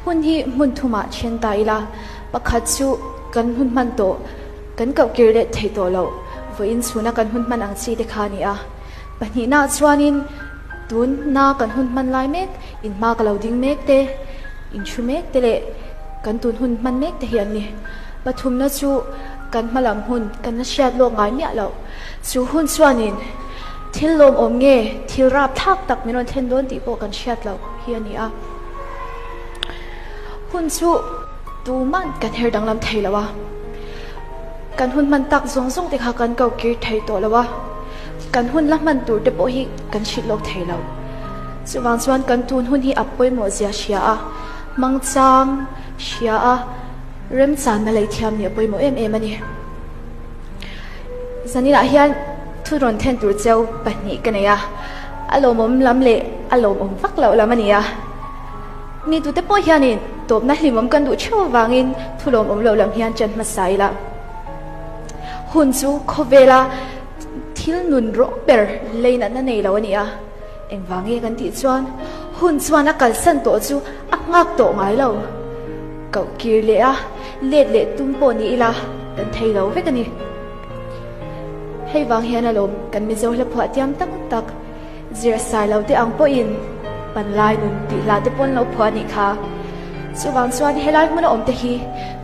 Hun hi hmun thumah then ta ila, pakhat chu kan hun hman tawh, kan koh kir leh theih tawh loh, vawiin chhuna kan hun hman ang chi te kha a ni a. Pahnihnaah chuanin tunna kan hun hman lai mek, inhma ka lo ding mek te, inthu mek te leh kan tun hun hman mek te hi an ni. Pathumna chu kan hma lam hun kan la hriat lawk ngai miah loh. Chu hun chuanin thil lawmawm nge thil rapthlak tak min rawn thlen dawn tih pawh kan hriat loh hi a ni a. Hun chu tuman kan her danglam thei lo a, kan hun hman tak zawng zawng te kha kan ko kir thei tawh lo a, kan hun la hman tur te pawh hi kan hrilh lawk thei lo. Chuvang chuan kan tun hun hi a pawimawh zia hria a, hmangchang hria a, remchanna lei thiam nih a pawimawh em em a ni. Zaninah hian thu rawn then tur cheu pahnih ka nei a, a lawmawm lam leh a lawmawm vak loh lam a ni a. Mi tute pawh hianin tawpna hlimawm kan duh theuh avangin thu lawmawm loh lam hian ṭan hmasa ila. Hun chu khawvela thil nun rawng ber lei natna nei lo a ni a, engvang nge kan tih chuan hun chuan a kalsan tawh chu a nghak tawh ngai lo. Koh kir leh a, let leh tum pawh ni ila kan thei lo vek a ni. Hei vang hian alawm kan Mizo hla phuah tiam tak tak zir sai lo te ang pawhin panlai nun tih hla te pawn lo phuah a nih kha. Chuvang chuan helai hmuna awm te hi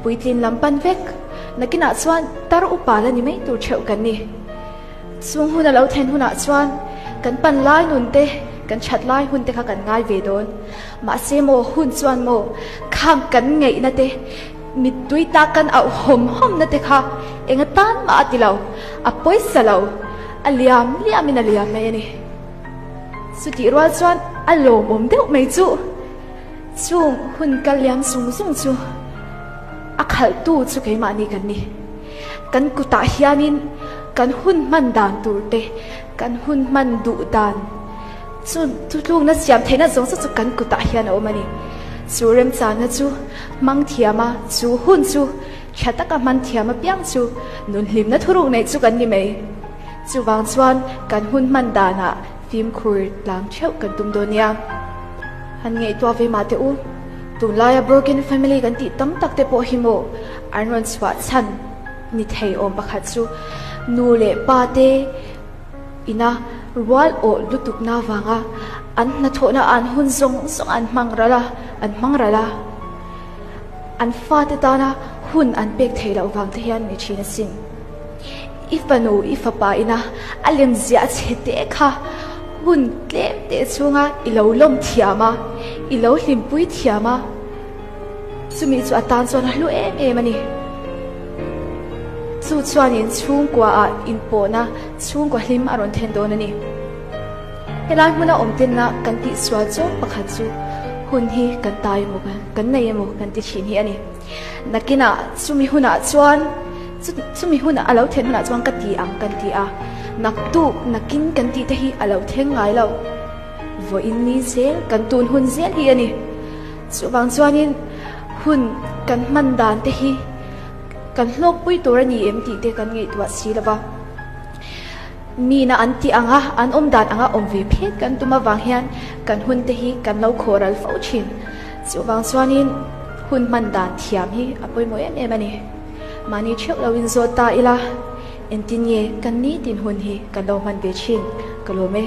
puitlin lam pan vek, nakinah chuan tar upa la ni mai tur theuh kan ni. Chung hun a lo thlen hunah chuan kan pan lai nun te, kan that lai hun te kha kan ngai ve dawn. Mahse maw hun chuan maw khang kan ngaihna te, mittui tak kan auh hawm hawmna te kha eng atan mah a ti lo, a pawisa lo, a liam liamin a liam mai a ni. Chutih rual chuan a lawmawm deuh mai chu chung hun kal liam zung zung chu a khalhtu chu keimahni kan ni. Kan kutah hianin kan hun hman dan tur te, kan hun hman duh dan chu thutlukna siam theihna zawng zawng chu kan kutah hian a awm a ni. Chu remchana chu hmang thiam a, chu hun chu tha taka hman thiam apiang chu nun hlimna thuruk neih chu kan ni mai. Chuvang chuan kan hun hman danah fimkhur tlang theuh kan tum dawn nia. Han ngaihtuah ve mah teh u, tunlaia broken family kan tih tam tak te pawh hi maw an rawn chhuah chhan ni thei awm pakhat chu nu leh pa te ina rual awh lutuk na vanga an hnathawhna an hun zawng zawng an hmang ral a, an hmang ral a, an fate tana hun an pek theih loh vang te hian ni thin asin. I fanu i fapa ina a lem ziah che teh kha hun tlem teh chhunga i lo lawm thiam a, i lo hlimpui thiam a, chumi chu a tan chuan a hlu em em a ni. Chu chuanin chhungkua ah inpawhna chhungkua hlim a rawn then dawn a ni. Helai hmuna awm tenna kan tihsual chawk pakhat chu hun hi kan tai emaw kan nei emaw kan ti thin hi a ni. Nakinah chumi hunah chuan chumi hun a lo then hunah chuan ka ti ang kan ti a, naktuk nakin kan tih te hi a lo thleng ngai lo. Vawiin ni zel kan tun hun zel hi a ni. Chuvang chuanin hun kan hman dan te hi kan hlawkpui tur a ni em tih te kan ngaihtuah si lo va. Mina an tih anga an awm dan anga awm ve phet kan tum avang hian kan hun te hi kan lo khawh ral fo thin. Chuvang chuanin hun hman dan thiam hi a pawimawh em em a ni. Mahni theuh lo in zawt ta ila, engtin nge kan nitin hun hi kan lo hman ve thin ka lawm e.